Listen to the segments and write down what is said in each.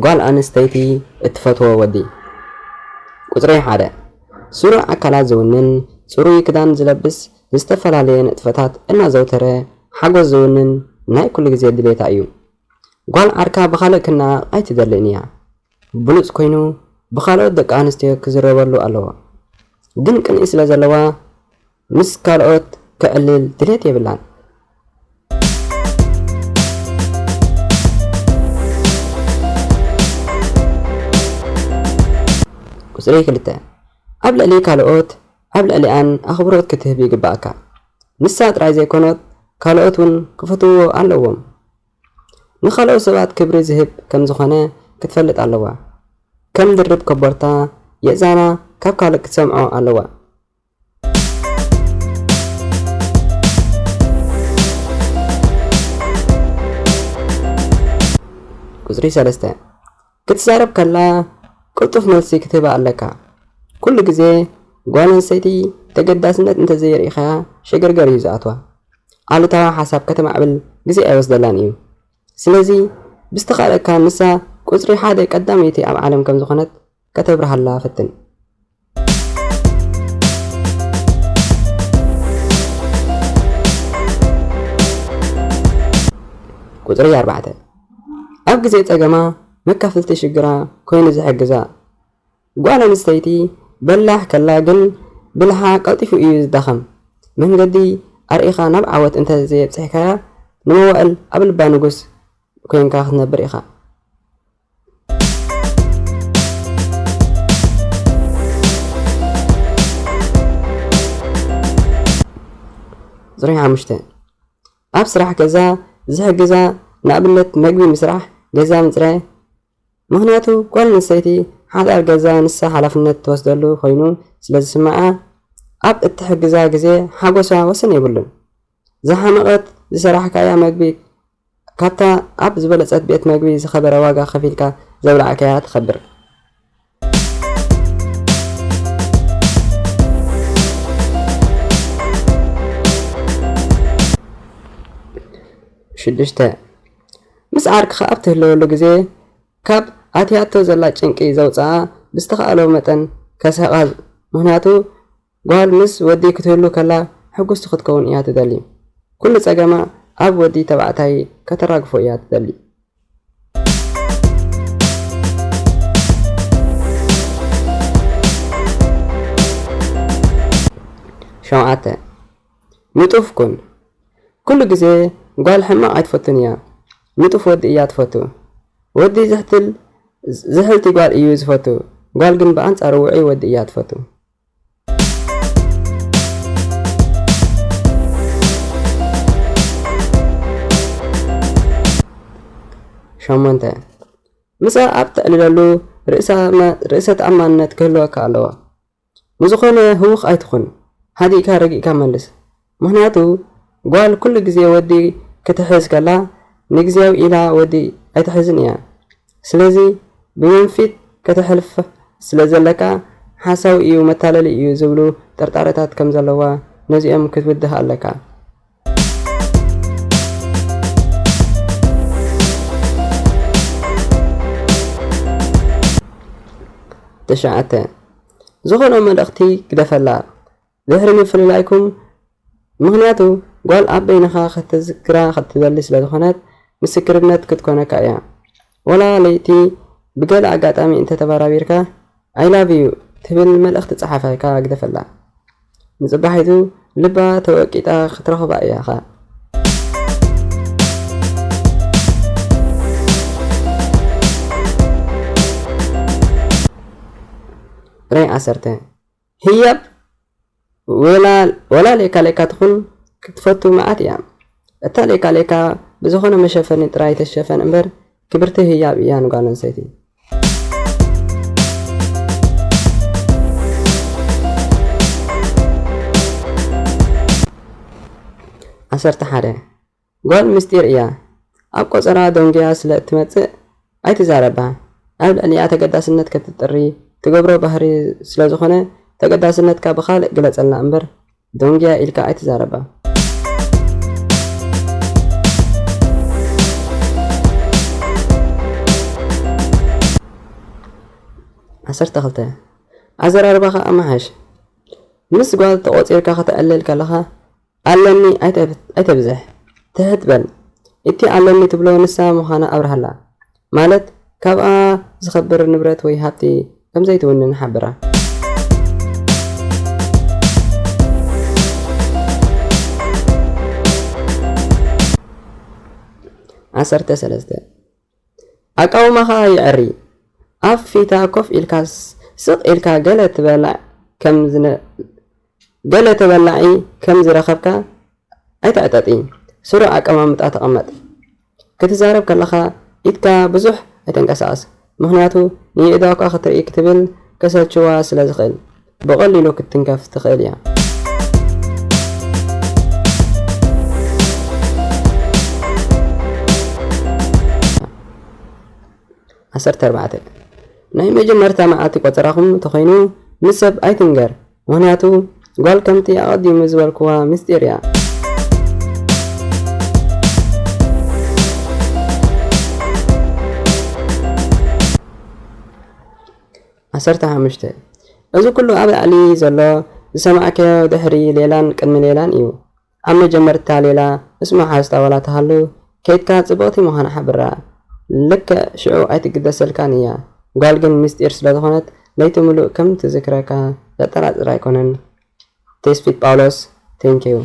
ጓል ኣንስተይቲ እትፈትዎ ወዲ። ቁጽሪ ሓደ፣ ስሩዕ ኣካላት ዝውንን፣ ጽሩይ ክዳን ዝለብስ፣ ዝተፈላለየ ንጥፈታት እናዘውተረ ሓጎስ ዝውንን ናይ ኩሉ ግዜ ድሌታ እዩ። ጓል ዓርካ ብኻልእ ክነዓቕ ኣይትደልን እያ። ብሉጽ ኮይኑ ብኻልኦት ደቂ ኣንስትዮ ክዝረበሉ ኣለዎ። ግን ቅንኢ ስለ ዘለዋ ምስ ካልኦት ክዕልል ድሌት የብላን። ቁጽሪ ክልተ፣ ኣብ ልዕሊ ካልኦት፣ ኣብ ልዕሊኣን ኣኽብሮት ክትህብ ይግባኣካ። ንሳ ጥራይ ዘይኮነት ካልኦት እውን ክፈትውዎ ኣለዎም። ንኻልኦት ሰባት ክብሪ ዝህብ ከም ዝኾነ ክትፈልጥ ኣለዋ። ከም ድርብ ኮቦርታ የእዛና ካብ ካልእ ክትሰምዖ ኣለዋ። ቁጽሪ ሰለስተ፣ ክትዛረብ ከላ ቅልጡፍ መልሲ ክትህባ ኣለካ። ኩሉ ግዜ ጓል ኣንስተይቲ ተገዳስነት እንተዘየርኢኻያ ሸገርገር እዩ ዝኣትዋ። ኣሉታዊ ሓሳብ ከተማዕብል ግዜ ኣይወስደላን እዩ። ስለዚ ብዝተኻእለካ ንሳ ቁጽሪ ሓደ ቀዳመይቲ ኣብ ዓለም ከም ዝኾነት ከተብርሃላ ፈትን። ቁጽሪ ኣርባዕተ፣ ኣብ ግዜ ጸገማ መካፍልቲ ሽግራ ኮይኑ ዝሕግዛ። ጓል ኣንስተይቲ በላሕ ከላ ግን ብልሓ ቀልጢፉ እዩ ዝዳኸም። መንገዲ ኣርኢኻ ናብ ዓወት እንተ ዘየብጽሕካያ ንመዋእል ኣብ ልባ ንጉስ ኮይንካ ክትነብር ኢኻ። ቁጽሪ ሓሙሽተ፣ ኣብ ስራሕ ገዛ ዝሕግዛ፣ ንኣብነት መግቢ ምስራሕ፣ ገዛ ምጽራይ። ምኽንያቱ ጓል ኣንስተይቲ ሓዳር ገዛ ንሳ ሓላፍነት ትወስደሉ ኮይኑ ስለ ዝስምዓ ኣብ እትሕግዛ ግዜ ሓጎሳ ወሰን የብሉን። ዝሓመቐት ዝሰራሕካያ መግቢ ካብታ ኣብ ዝበለጸት ቤት መግቢ ዝኸበረ ዋጋ ከፊልካ ዘብላዕካያ ትኸብር። ሽዱሽተ፣ ምስ ዓርክኻ ኣብ ትህለወሉ ግዜ ካብ ኣትያቶ ዘላ ጭንቂ ዘውጽኣ ብዝተኻእሎ መጠን ከስሕቓ፣ ምኽንያቱ ጓል ምስ ወዲ ክትህሉ ከላ ሕጉስቲ ክትከውን እያ ትደሊ። ኩሉ ጸገማ ኣብ ወዲ ተባዕታይ ከተራግፎ እያ ትደሊ። ሸውዓተ፣ ንጡፍ ኩን። ኩሉ ግዜ ጓል ሕማቕ ኣይትፈቱን እያ። ንጡፍ ወዲ እያ ትፈቱ። ወዲ ዝሕትል ዝሕልቲ ጓል እዩ ዝፈቱ። ጓል ግን ብኣንጻሩ ውዑይ ወዲ እያ ትፈቱ። ሸሞንተ፣ ምስኣ ኣብ ተዕልለሉ ርእሰ ተኣማንነት ክህልወካ ኣለዎ። ንዝኾነ ህውኽ ኣይትኹን። ሃዲእካ ረጊእካ መልስ። ምኽንያቱ ጓል ኩሉ ግዜ ወዲ ክትሕዝ ከላ ንግዜያዊ ኢላ ወዲ ኣይትሕዝን እያ። ስለዚ ብመንፊት ከተሕልፍ ስለ ዘለካ ሓሳዊ እዩ፣ መታለሊ እዩ ዝብሉ ጥርጣረታት ከም ዘለዋ ነዚኦም ክትብድህ ኣለካ። ትሽዓተ፣ ዝኾነ መልእኽቲ ግደፈላ ድሕሪ ምፍልላይኩም፣ ምኽንያቱ ጓል ኣብ በይንኻ ከተዝክራ ክትደሊ ስለ ዝኾነት ምስክርነት ክትኮነካ እያ። ወላ ለይቲ ብገለ ኣጋጣሚ እንተተባራቢርካ፣ I love you ትብል መልእኽቲ ጸሓፋይካ ግደፈላ። ንጽባሒቱ ልባ ተወቂጣ ክትረኽባ እያ ኸኣ። ቁጽሪ ዓሰርተ፣ ህያብ ወላ፣ ወላ ሌካ ሌካ ትኹን ክትፈቱ መዓት እያ። እታ ሌካ ሌካ ብዝኾነ መሸፈኒ ጥራይ ተሸፈን እምበር ክብርቲ ህያብ እያ ንጓል ኣንስተይቲ። ዓሰርተ ሓደ፣ ጓል ምስጢር እያ። ኣብ ቆጸራ ደንጉያ ስለ እትመጽእ ኣይትዛረባ። ኣብ ልዕሊኣ ተገዳስነት ከተጥሪ ትገብሮ ባህሪ ስለ ዝኾነ ተገዳስነትካ ብኻልእ ግለጸላ እምበር ደንጉያ ኢልካ ኣይትዛረባ። ዓሰርተ ክልተ። ኣዘራርባኻ ኣመሓሽ። ምስ ጓል ተቖጺርካ ከተዕልል ከለኻ፣ ኣለኒ ኣይተ-፣ ኣይተብዝሕ። ትሕት በል። እቲ ኣለኒ ትብሎ ንሳ ምዃና ኣብርሃላ። ማለት፣ ካብኣ ዝኸብር ንብረት ወይ ሃብቲ ከም ዘይትውንን ሓብራ። ዓሰርተ ሰለስተ። ኣቃውማኻ ይዕሪ። ኣብ ፊታ ኮፍ ኢልካስ ስቕ ኢልካ ገለ ትበላዕ ከም ዝነ-፣ ገለ ተበላዒ ከም ዝረኸብካ ኣይትዕጠጢ። ስሩዕ ኣቀማምጣ ተቐመጥ። ክትዛረብ ከለኻ ኢድካ ብዙሕ ኣይተንቀሳቐስ። ምኽንያቱ ንየእዳውካ ክትርኢ ክትብል ከሰልችዋ ስለ ዝኽእል ብቐሊሉ ክትትንከፍ ትኽእል እያ። ዓሰርተ ኣርባዕተ። ናይ መጀመርታ መዓልቲ ቆጸራኹም ተኾይኑ ንሰብ ኣይትንገር። ምኽንያቱ ጓል ከምቲ ኣቐዲሙ ዝበልክዋ ምስጢር እያ። ዓሰርተ ሓሙሽተ። እዚ ኩሉ ኣብ ላዕሊ ዘሎ ዝሰማዕካዮ ድሕሪ ሌላን ቅድሚ ሌላን እዩ። ኣብ መጀመርታ ሌላ ምስ መሓዝታ ዋላ ተሃሉ፣ ከይድካ ጽብቕቲ ምዃና ሓብራ። ልክዕ ሽዑ ኣይትግደሰልካን እያ። ጓል ግን ምስጢር ስለ ዝኾነት፣ ለይቲ ምሉእ ከም ትዝክረካ ዘጠራጥር ኣይኮነን። ቴስፊት ጳውሎስ፣ ቴንኪዩ።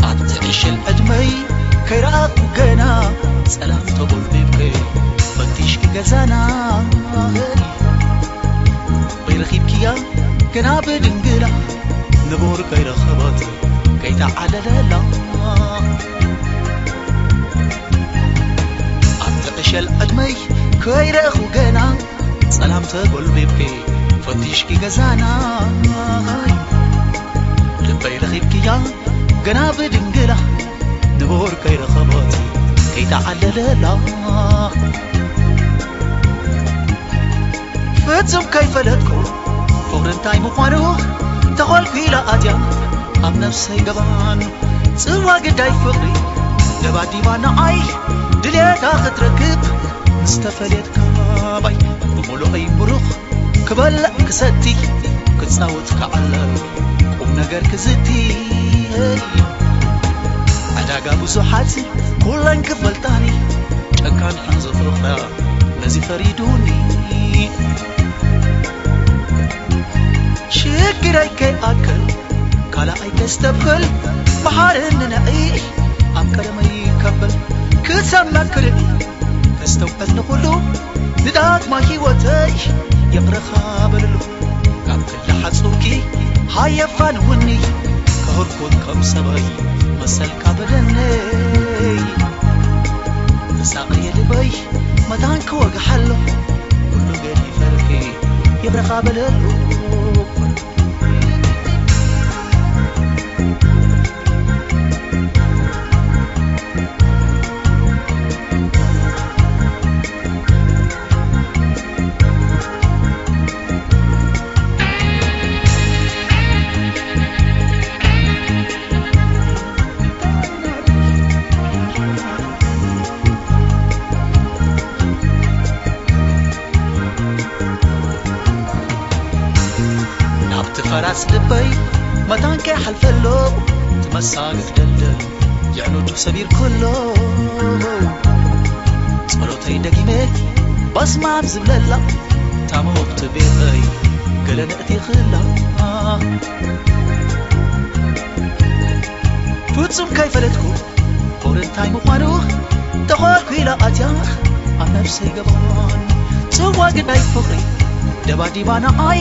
ኣብቲ ዕሸል ዕድመይ ከይረኣኹ ገና ጸላም ተጎልቢብኪ ፈቲሽኪ ገዛና በይረኺብኪያ ገና ብድንግላ ንቡር ከይረኸበት ከይተዓለለላ ኣብቲ ዕሸል ዕድመይ ከይረእኹ ገና ጸላም ተጎልቢብኪ ፈቲሽኪ ገዛና ልበይ ረኺብኪያ ገና ብድንግላ ንቡር ከይረኸበት ከይተዓለለላ ፍጹም ከይፈለጥኩ ፍቕሪ እንታይ ምዃኑ ተኾልኩ ኢላ ኣትያ ኣብ ነፍሰይ ገባን ጽዋ ግዳይ ፍቕሪ ደባዲባ ንዓይ ድልየታ ክትረክብ ምስ ተፈለየት ካባይ ብምሉእይ ብሩኽ ክበልዕ ክሰቲ ክጻወት ክዓለል ቁም ነገር ክዝቲ ዕዳጋ ብዙሓት ኩለን ክፈልጣኒ ጨካን ሕንዚ ፍቕራ ነዚ ፈሪዱኒ ሽግረይ ከይኣክል ካልኣይ ከስተብህል መሓርኒ ንዒ ኣብ ቀደመይ ከብል ክሰመ ክርኢ ከስተውዕል ንኹሉ ንዳግማ ህይወተይ ይቕረኻ በልሉ ካብ ክሊ ሓጹርኪ ሃየፋንውኒ ክህርኩት ከም ሰበይ መሰልካ በለነይ ተሳቕየ ልበይ መታን ክወግሓሎ ኩሉ ገዲፈልኪ ይቕረኻ በለሉ ናብቲ ፈራስ ልበይ መታን ከይሓልፈሎ ትመሳግግ ደልደል የዕኑዱ ሰቢር ከሎ ጸሎተይ ደጊመ በስማም ዝብለላ ታሞኽቲ ቤተይ ገለ ንእቲ ክላ ፍጹም ከይፈለጥኩ ፍቕሪ እንታይ ምዃኑ ተኾልኩ ኢላ ኣትያ ኣብ ነፍሰይ ገባን ጽዋ ግዳይ ፍቕሪ ደባዲባ ንዓይ